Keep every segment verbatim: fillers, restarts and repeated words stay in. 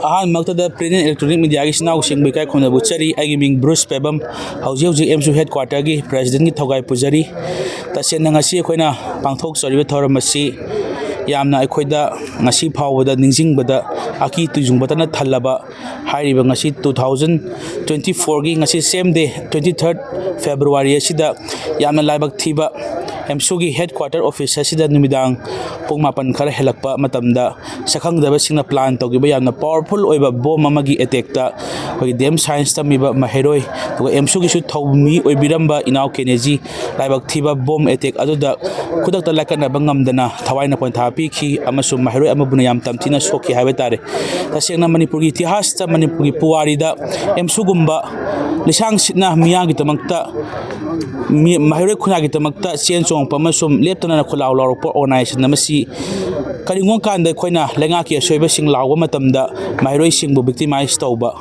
ꯑꯍꯥꯟꯕꯃꯛꯇꯗ print and electronic mediaꯒꯤ ꯏꯆꯤꯟ ꯏꯅꯥꯎꯁꯤꯡꯕꯨ ꯏꯀꯥꯏ ꯈꯨꯝꯅꯕ ꯎꯠꯆꯔꯤ꯫ ꯑꯩꯒꯤ ꯃꯤꯡ ꯕ꯭ꯔꯨꯁ ꯄꯦꯕꯝ, ꯍꯧꯖꯤꯛ ꯍꯧꯖꯤꯛ ꯑꯦꯝꯁꯨ headquarterꯒꯤ presidentꯀꯤ ꯊꯧꯒꯥꯏ ꯄꯨꯖꯔꯤ꯫ ꯇꯁꯦꯡꯅ ꯉꯁꯤ ꯑꯩꯈꯣꯏꯅ ꯄꯥꯡꯊꯣꯛꯆꯔꯤꯕ ꯊꯧꯔꯝ ꯑꯁꯤ ꯌꯥꯝꯅ ꯑꯩꯈꯣꯏꯗ ꯉꯁꯤ ꯐꯥꯎꯕꯗ ꯅꯤꯡꯁꯤꯡꯕꯗ ꯑꯀꯤ ꯇꯨꯖꯨꯡꯕꯇꯅ ꯊꯜꯂꯕ ꯍꯥꯏꯔꯤꯕ ꯉꯁꯤ two thousand twenty fourꯒꯤ ꯉꯁꯤ same day, twenty third February ꯑꯁꯤꯗ ꯌꯥꯝꯅ ꯂꯥꯏꯕꯛ ꯊꯤꯕ ꯑꯦꯝꯁꯨꯒꯤ headquarter office ꯑꯁꯤꯗ ꯅꯨꯃꯤꯗꯥꯡ ꯄꯨꯡ ꯃꯥꯄꯟ ꯈꯔ ꯍꯦꯜꯂꯛꯄ ꯃꯇꯝꯗ ꯁꯛꯈꯪꯗꯕꯁꯤꯡꯅ plan ꯇꯧꯈꯤꯕ ꯌꯥꯝꯅ powerful ꯑꯣꯏꯕ bomb ꯑꯃꯒꯤ attackꯇ ꯑꯩꯈꯣꯏꯒꯤ ꯗꯤ ꯑꯦꯝ science ꯇꯝꯃꯤꯕ ꯃꯍꯩꯔꯣꯏ, ꯑꯗꯨꯒ ꯑꯦꯝꯁꯨꯒꯤꯁꯨ ꯊꯧꯃꯤ ꯑꯣꯏꯕꯤꯔꯝꯕ ꯏꯅꯥꯎ ꯀꯦꯅꯦꯖꯤ ꯂꯥꯏꯕꯛ ꯊꯤꯕ bomb attack ꯑꯗꯨꯗ ꯈꯨꯗꯛꯇ ꯂꯥꯏꯀꯠꯅꯕ ꯉꯝꯗꯅ ꯊꯋꯥꯏꯅ ꯄꯣꯟꯊꯥ ꯄꯤꯈꯤ ꯑꯃꯁꯨꯡ ꯃꯍꯩꯔꯣꯏ ꯑꯃꯕꯨꯅ ꯌꯥꯝ ꯇꯝꯊꯤꯅ ꯁꯣꯛꯈꯤ ꯍꯥꯏꯕ ꯇꯥꯔꯦ꯫ ꯇꯁꯦꯡꯅ ꯃꯅꯤꯄꯨꯔꯒꯤ ꯏꯇꯤꯍꯥꯁꯇ, ꯃꯅꯤꯄꯨꯔꯒꯤ ꯄꯨꯋꯥꯔꯤꯗ ꯑꯦꯝꯁꯨꯒꯨꯝꯕ ꯂꯤꯁꯥꯡ ꯁꯤꯠꯅ ꯃꯤꯌꯥꯝꯒꯤꯗꯃꯛꯇ, ꯃꯤ-, ꯃꯍꯩꯔꯣꯏ ꯈꯨꯟꯅꯥꯏꯒꯤꯗꯃꯛꯇ ꯆꯦꯟ ꯆꯣꯡꯉꯛꯄ ꯑꯃꯁꯨꯡ ꯂꯦꯞꯇꯅ ꯈꯨꯂꯥꯎ ꯂꯥꯎꯔꯛꯄ organization ꯑꯃꯁꯤ ꯀꯔꯤꯒꯨꯝꯕ ꯀꯥꯟꯗ ꯑꯩꯈꯣꯏꯅ ꯂꯩꯉꯥꯛꯀꯤ ꯑꯁꯣꯏꯕꯁꯤꯡ ꯂꯥꯎꯕ ꯃꯇꯝꯗ ꯃꯍꯩꯔꯣꯏꯁꯤꯡꯕꯨ victimize ꯇꯧꯕ,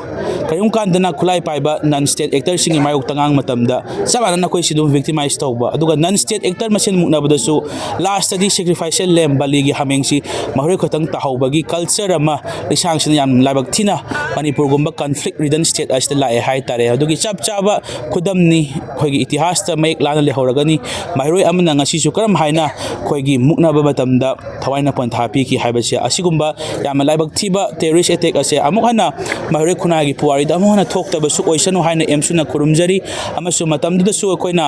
ꯀꯔꯤꯒꯨꯝꯕ ꯀꯥꯟꯗꯅ ꯈꯨꯠꯂꯥꯏ ꯄꯥꯏꯕ non state actorꯁꯤꯡꯒꯤ ꯃꯥꯌꯣꯛꯇ ꯉꯥꯡꯕ ꯃꯇꯝꯗ ꯆꯞ ꯃꯥꯟꯅꯅ ꯑꯩꯈꯣꯏ ꯁꯤ ꯑꯗꯨꯝ victimize ꯇꯧꯕ, ꯑꯗꯨꯒ non state actor ꯃꯁꯦꯟ ꯃꯨꯛꯅꯕꯗꯁꯨ lastꯇꯗꯤ sacrificial lamb ꯕꯂꯤꯒꯤ ꯍꯥꯃꯦꯡꯁꯤ ꯃꯍꯩꯔꯣꯏ ꯈꯛꯇꯪ ꯇꯥꯍꯧꯕꯒꯤ culture ꯑꯃ ꯂꯤꯁꯥꯡꯁꯤꯠꯅ ꯌꯥꯝ ꯂꯥꯏꯕꯛ ꯊꯤꯅ ꯃꯅꯤꯄꯨꯔꯒꯨꯝꯕ conflict ridden state ꯑꯁꯤꯗ ꯂꯥꯛꯑꯦ ꯍꯥꯏꯇꯥꯔꯦ꯫ ꯑꯗꯨꯒꯤ ꯆꯞ ꯆꯥꯕ ꯈꯨꯗꯝꯅꯤ, ꯑꯩꯈꯣꯏꯒꯤ ꯏꯇꯤꯍꯥꯁꯇ ꯃꯌꯦꯛ ꯂꯥꯅ ꯂꯩꯍꯧꯔꯒꯅꯤ꯫ ꯃꯍꯩꯔꯣꯏ ꯑꯃꯅ ꯉꯁꯤꯁꯨ ꯀꯔꯝ ꯍꯥꯏꯅ ꯑꯩꯈꯣꯏꯒꯤ ꯃꯨꯛꯅꯕ ꯃꯇꯝꯗ ꯊꯋꯥꯏꯅ ꯄꯣꯟꯊꯥ ꯄꯤꯈꯤ ꯍꯥꯏꯕꯁꯦ꯫ ꯑꯁꯤꯒꯨꯝꯕ ꯌꯥꯝꯅ ꯂꯥꯏꯕꯛ ꯊꯤꯕ terrorist attack ꯑꯁꯦ ꯑꯃꯨꯛ ꯍꯟꯅ ꯃꯍꯩꯔꯣꯏ ꯈꯨꯟꯅꯥꯏꯒꯤ ꯄꯨꯋꯥꯔꯤꯗ ꯑꯃꯨꯛ ꯍꯟꯅ ꯊꯣꯛꯇꯕꯁꯨ ꯑꯣꯏꯁꯅꯨ ꯍꯥꯏꯅ ꯑꯦꯝꯁꯨꯅ ꯈꯨꯔꯨꯝꯖꯔꯤ꯫ ꯑꯃꯁꯨꯡ ꯃꯇꯝꯗꯨꯗꯁꯨ ꯑꯩꯈꯣꯏꯅ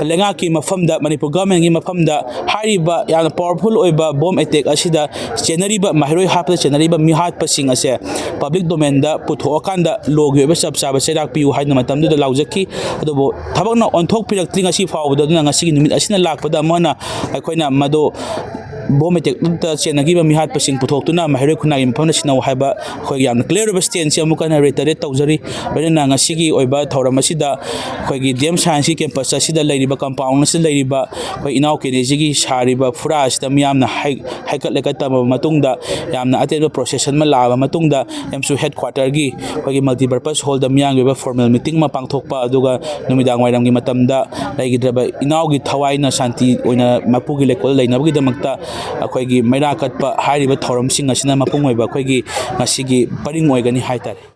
ꯂꯩꯉꯥꯛꯀꯤ ꯃꯐꯝꯗ, ꯃꯅꯤꯄꯨꯔ ꯒꯚꯔꯟꯃꯦꯟꯒꯤ ꯃꯐꯝꯗ ꯍꯥꯏꯔꯤꯕ ꯌꯥꯝꯅ ꯄꯥꯋꯔꯐꯨꯜ ꯑꯣꯏꯕ ꯕꯣꯝ ꯑꯦꯇꯦꯛ ꯑꯁꯤꯗ ꯆꯦꯟꯅꯔꯤꯕ, ꯃꯍꯩꯔꯣꯏ ꯍꯥꯠꯄꯗ ꯆꯦꯟꯅꯔꯤꯕ ꯃꯤꯍꯥꯠꯄꯁꯤꯡ ꯑꯁꯦ ꯄꯕ꯭ꯂꯤꯛ ꯗꯣꯃꯦꯟꯗ ꯄꯨꯊꯣꯛꯑꯀꯥꯟꯗ ꯂꯣꯒꯤ ꯑꯣꯏꯕ ꯆꯞ ꯆꯥꯕ ꯆꯩꯔꯥꯛ ꯄꯤꯌꯨ ꯍꯥꯏꯗꯨꯅ ꯃꯇꯝꯗꯨꯗ ꯂꯥꯎꯖꯈꯤ꯫ ꯑꯗꯨꯕꯨ ꯊꯕꯛꯅ ꯑꯣꯟꯊꯣꯛꯄꯤꯔꯛꯇ꯭ꯔꯤ ꯉꯁꯤ ꯐꯥꯎꯕꯗ꯫ ꯑꯗꯨꯅ ꯉꯁꯤꯒꯤ ꯅꯨꯃꯤꯠ ꯑꯁꯤꯅ ꯂꯥꯛꯄꯗ ꯑꯃꯨꯛ ꯍꯟꯅ ꯑꯩꯈꯣꯏꯅ ꯃꯗꯨ ꯕꯣꯝ ꯑꯦꯇꯦꯛꯇ ꯆꯦꯟꯅꯈꯤꯕ ꯃꯤꯍꯥꯠꯄꯁꯤꯡ ꯄꯨꯊꯣꯛꯇꯨꯅ ꯃꯍꯩꯔꯣꯏ ꯈꯨꯟꯅꯥꯏꯒꯤ ꯃꯐꯝꯗ ꯁꯤꯟꯅꯧ ꯍꯥꯏꯕ ꯑꯩꯈꯣꯏꯒꯤ ꯌꯥꯝꯅ ꯀ꯭ꯂꯤꯌꯥꯔ ꯑꯣꯏꯕ ꯁ꯭ꯇꯦꯟꯁꯁꯤ ꯑꯃꯨꯛ ꯍꯟꯅ ꯔꯤꯇꯔꯦꯠ ꯇꯧꯖꯔꯤ꯫ ꯂꯣꯏꯅꯅ ꯉꯁꯤꯒꯤ ꯑꯣꯏꯕ ꯊꯧꯔꯝ ꯑꯁꯤꯗ ꯑꯩꯈꯣꯏꯒꯤ ꯗꯤ ꯑꯦꯝ ꯁꯥꯏꯟꯁꯀꯤ ꯀꯦꯝꯄꯁ ꯑꯁꯤꯗ ꯂꯩꯔꯤꯕ ꯀꯝꯄꯥꯎꯟ ꯑꯁꯤꯗ ꯂꯩꯔꯤꯕ ꯑꯩꯈꯣꯏ ꯏꯅꯥꯎ ꯀꯦꯅꯦꯖꯤꯒꯤ ꯁꯥꯔꯤꯕ ꯐꯨꯔꯥ ꯑꯁꯤꯗ ꯃꯤꯌꯥꯝꯅ ꯍꯩ-, ꯍꯩꯀꯠ ꯂꯩꯀꯠ ꯇꯧꯔꯕ ꯃꯇꯨꯡꯗ, ꯌꯥꯝꯅ ꯑꯇꯦꯟꯕ ꯄ꯭ꯔꯣꯁꯦꯁꯟ ꯑꯃ ꯂꯥꯛꯑꯕ ꯃꯇꯨꯡꯗ, ꯑꯦꯝꯁꯨ ꯍꯦꯗ ꯀ꯭ꯋꯥꯇꯔꯒꯤ ꯑꯩꯈꯣꯏꯒꯤ ꯃꯜꯇꯤꯄꯔꯄꯁ ꯍꯣꯜꯗ ꯃꯤꯌꯥꯝꯒꯤ ꯑꯣꯏꯕ ꯐꯣꯔꯃꯦꯜ ꯃꯤꯇꯤꯡ ꯑꯃ ꯄꯥꯡꯊꯣꯛꯄ, ꯑꯗꯨꯒ ꯅꯨꯃꯤꯗꯥꯡ ꯋꯥꯏꯔꯝꯒꯤ ꯃꯇꯝꯗ ꯂꯩꯈꯤꯗ꯭ꯔꯕ ꯏꯅꯥꯎꯒꯤ ꯊꯋꯥꯏꯅ ꯁꯥꯟꯇꯤ ꯑꯣꯏꯅ ꯃꯄꯨꯒꯤ ꯂꯩꯀꯣꯜꯗ ꯂꯩꯅꯕꯒꯤꯗꯃꯛꯇ ꯑꯩꯈꯣꯏꯒꯤ ꯃꯩꯔꯥ ꯀꯠꯄ ꯍꯥꯏꯔꯤꯕ ꯊꯧꯔꯝꯁꯤꯡ ꯑꯁꯤꯅ ꯃꯄꯨꯡ ꯑꯣꯏꯕ ꯑꯩꯈꯣꯏꯒꯤ ꯉꯁꯤꯒꯤ ꯄꯔꯤꯡ ꯑꯣꯏꯒꯅꯤ ꯍꯥꯏꯇꯥꯔꯦ꯫